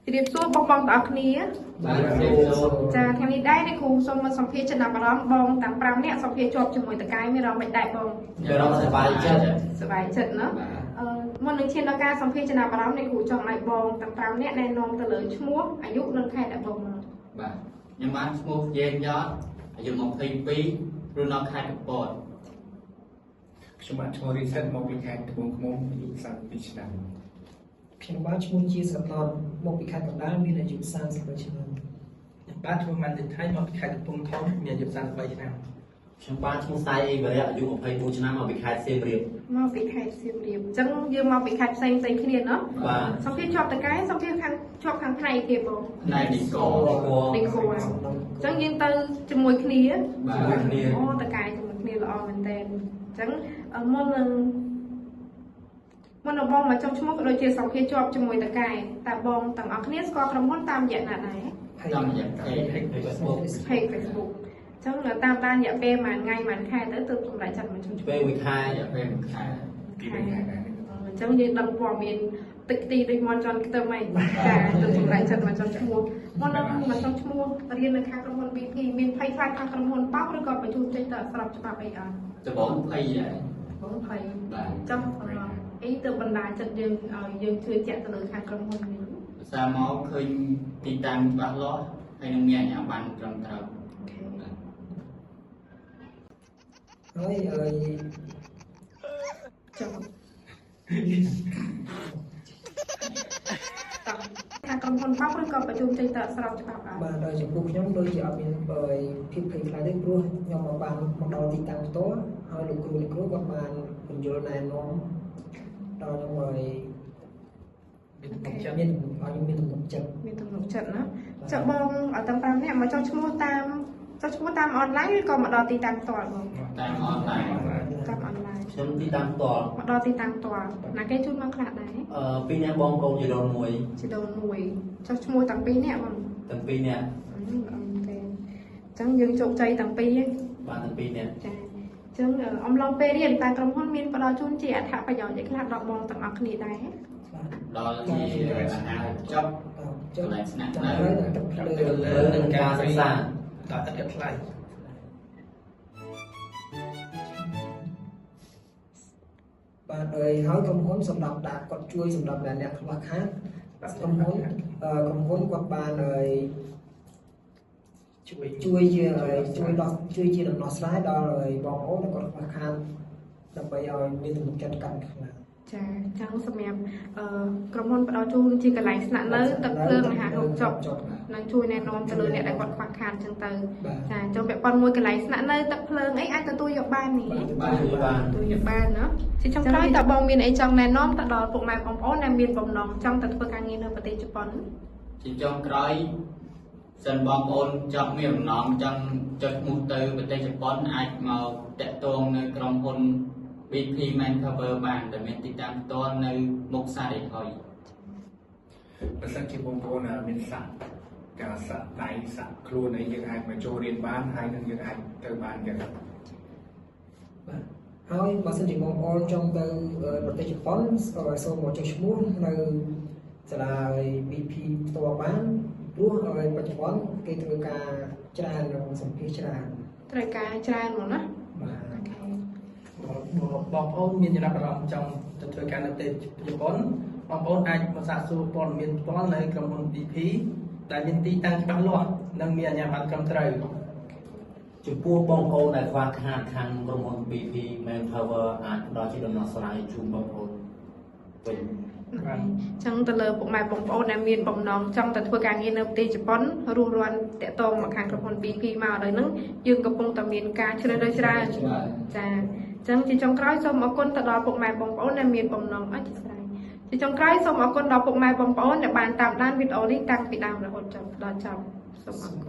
ជម្រាបសួរបងបងទាំងអស់គ្នា បាទជម្រាបសួរ ចាថ្ងៃនេះដែរអ្នកគ្រូសូមមកសម្ភាសចំណាប់អារម្មណ៍បងទាំង5នាក់សម្ភាសជាប់ជាមួយតកែមានអារម្មណ៍មិនដែរបង មានអារម្មណ៍សប្បាយចិត្ត សប្បាយចិត្តណោះ បាទ មុននឹងឈានដល់ការសម្ភាសចំណាប់អារម្មណ៍អ្នកគ្រូចង់ឲ្យបងទាំង5នាក់ណែនាំទៅលើឈ្មោះអាយុនិងខេត្តដែលបងមក បាទខ្ញុំបានឈ្មោះយេនយ៉តអាយុ22រស់នៅខេត្តកំពត ខ្ញុំបាទឈ្មោះរីសិតមកពីខេត្តត្បូងឃ្មុំអាយុ32ឆ្នាំ ខ្ញុំបាទឈ្មោះជាសំណនមកពីខេត្តកណ្ដាលមានអាយុ33ឆ្នាំ បាទឈ្មោះម៉ាន់តិថៃមកពីខេត្តកំពង់ធំមានអាយុ33ឆ្នាំ ខ្ញុំបាទឈ្មោះសៃអេវរៈអាយុ24ឆ្នាំមកពីខេត្តសៀមរាប មកពីខេត្តសៀមរាបអញ្ចឹងយើងមកពីខេត្តផ្សេងផ្សេងគ្នាណោះ បាទ សម្ភាសជាប់តកែសម្ភាសខាងជាប់ខាងផ្នែកគេបង ផ្នែកនីក នេះគ្រូអញ្ចឹងយើងទៅជាមួយគ្នា បាទ ជាមួយគ្នា អូតកែជាមួយគ្នាល្អមែនតើអញ្ចឹងមុននឹងមុននឹងបងមកចុះឈ្មោះក៏ដូចជាសម្ភាសជាប់ជាមួយតកែតើបងទាំងអស់គ្នាស្គាល់ក្រុមហ៊ុនតាមរយៈណាដែរ តាមរយៈ page Facebook Page Facebook អញ្ចឹងតាមដានរយៈពេលប្រហែលថ្ងៃប្រហែលខែទៅទើបសម្រេចចិត្តមកចុះឈ្មោះ ពេលមួយខែ រយៈពេល1ខែ ពី3ខែដែរ អញ្ចឹងយើងដឹងព័ត៌មានតិចទីដូចមាន់ចន់ខ្ទឹមហីចាទើបសម្រេចចិត្តមកចុះឈ្មោះមុននឹងមកចុះឈ្មោះរៀននៅខាងក្រុមហ៊ុន BP មានភ័យខ្លាចខាងក្រុមហ៊ុនបោកឬក៏បញ្ជូនចេញទៅអត់ស្របច្បាប់អីអត់ ដំបូងភ័យដែរ បងភ័យ បាទ ចង់អីទៅបណ្ដាចិត្តយើងឲ្យយើងជឿជាក់ទៅលើខាងក្រុមហ៊ុននេះ ភាសាមកឃើញទីតាំងច្បាស់លាស់ហើយនឹងមានអាជ្ញាប័ណ្ណត្រឹមត្រូវបាទ ហើយហើយ ចង់ខាងក្រុមហ៊ុនបោកឬក៏បញ្ជូនចេញទៅអត់ស្របច្បាប់អត់ បាទដល់ចំពោះខ្ញុំដូចជាអត់មានបើភាពភ័យខ្លាចទេព្រោះខ្ញុំមកបានមកដល់ទីតាំងផ្ទាល់ហើយលោកគ្រូអ្នកគ្រូគាត់បានពន្យល់ណែនាំដល់ខ្ញុំឲ្យ មានទំនុកចិត្ត មានឲ្យខ្ញុំមានទំនុកចិត្ត មានទំនុកចិត្តណាចុះបងឲ្យទាំង5នាក់មកចុះឈ្មោះតាមចុះឈ្មោះតាមអនឡាញឬក៏មកដល់ទីតាំងផ្ទាល់បង តាមអនឡាញ តាមអនឡាញ ខ្ញុំទីតាំងផ្ទាល់ មកដល់ទីតាំងផ្ទាល់ណាគេជូនមកខ្លះដែរ ពីរនាក់បងប្អូនជីដូនមួយ ជីដូនមួយចុះឈ្មោះទាំងពីរនាក់បង ទាំងពីរនាក់ អឺទេអញ្ចឹងយើងជោគជ័យទាំងពីរហ្នឹង បាទទាំងពីរនាក់ ចាអញ្ចឹងអំឡុងពេលរៀនតើក្រុមហ៊ុនមានផ្ដល់ជូនជាអត្ថប្រយោជន៍អីខ្លះដល់បងទាំងអស់គ្នាដែរ ដល់ជាអាហារហូបចុក ចុះ កន្លែងស្នាក់ ចាំ នៅ ហើយនឹងទឹកភ្លើង លើនឹងការសិក្សា ដល់ឥតគិតថ្លៃ បាទហើយហើយក្រុមហ៊ុនសម្រាប់ដាក់គាត់ជួយសម្រាប់អ្នកខ្វះខាតក្រុមហ៊ុនក្រុមហ៊ុនគាត់បានហើយ ជួយ ជួយជាជួយដោះជួយជាដំណោះស្រាយដល់បងប្អូនដែលគាត់ខ្វះខាតដើម្បីឲ្យមានទំនុកចិត្តកាន់ខ្លាំង ចាអញ្ចឹងសម្រាប់ក្រុមហ៊ុនផ្ដល់ជូនជាកន្លែងស្នាក់នៅទឹកភ្លើងអាហារហូបចុកនិងជួយណែនាំទៅលើអ្នកដែលគាត់ខ្វះខាតអញ្ចឹងទៅ បាទ ចាអញ្ចឹងពាក់ព័ន្ធមួយកន្លែងស្នាក់នៅទឹកភ្លើងអីអាចទទួលយកបាននេះ បាទបាន ទទួលយកបានណាជាចុងក្រោយតើបងមានអីចង់ណែនាំទៅដល់ពុកម៉ែបងប្អូនដែលមានបំណងចង់ទៅធ្វើការងារនៅប្រទេសជប៉ុន ជាចុងក្រោយសិនបងប្អូនចង់មានបំណងចង់ចុះឈ្មោះទៅប្រទេសជប៉ុនអាចមកតាក់ទងនៅក្រុមហ៊ុន BP Manpower បានដែលមានទីតាំងផ្ទាល់នៅមុខផ្សារអេហុយ បើសិនជាបងប្អូនមានសាក់ការសាក់ដៃសាក់ខ្លួនអីយើងអាចមកចូលរៀនបានហើយនឹងយើងអាចទៅបានចឹង បាទហើយបើសិនជាបងប្អូនចង់ទៅប្រទេសជប៉ុនសូមមកចុះឈ្មោះនៅសាលា BP ផ្ទាល់បានព្រោះហើយបច្ចុប្បន្នគេធ្វើការច្រើននិងសម្ភាសច្រើន ត្រូវការច្រើនហ្មងណា បាទ OK បងប្អូនមានចំណាប់អារម្មណ៍ចង់ទៅធ្វើការនៅប្រទេសជប៉ុនបងប្អូនអាចមកសាកសួរព័ត៌មានផ្ទាល់នៅក្រុមហ៊ុន BP ដែលមានទីតាំងច្បាស់លាស់និងមានអាជ្ញាប័ណ្ណត្រឹមត្រូវ ចំពោះបងប្អូនដែលខ្វះខាតខាងក្រុមហ៊ុន BP Manpower អាចផ្ដល់ជាដំណោះស្រាយជូនបងប្អូនវិញ បាទ អញ្ចឹងទៅលើពុកម៉ែបងប្អូនដែលមានបំណងចង់ទៅធ្វើការងារនៅប្រទេសជប៉ុនរស់រាន់តាក់ទងមកខាងក្រុមហ៊ុន BP មកឥឡូវហ្នឹងយើងកំពុងតែមានការជ្រើសរើសច្រើន បាទ ចាអញ្ចឹងជាចុងក្រោយសូមអរគុណទៅដល់ពុកម៉ែបងប្អូនដែលមានបំណងអធិស្ឋានជាចុងក្រោយសូមអរគុណដល់ពុកម៉ែបងប្អូនដែលបានតាមដានវីដេអូនេះតាំងពីដើមរហូតចប់ដល់ចប់សូមអរគុណ។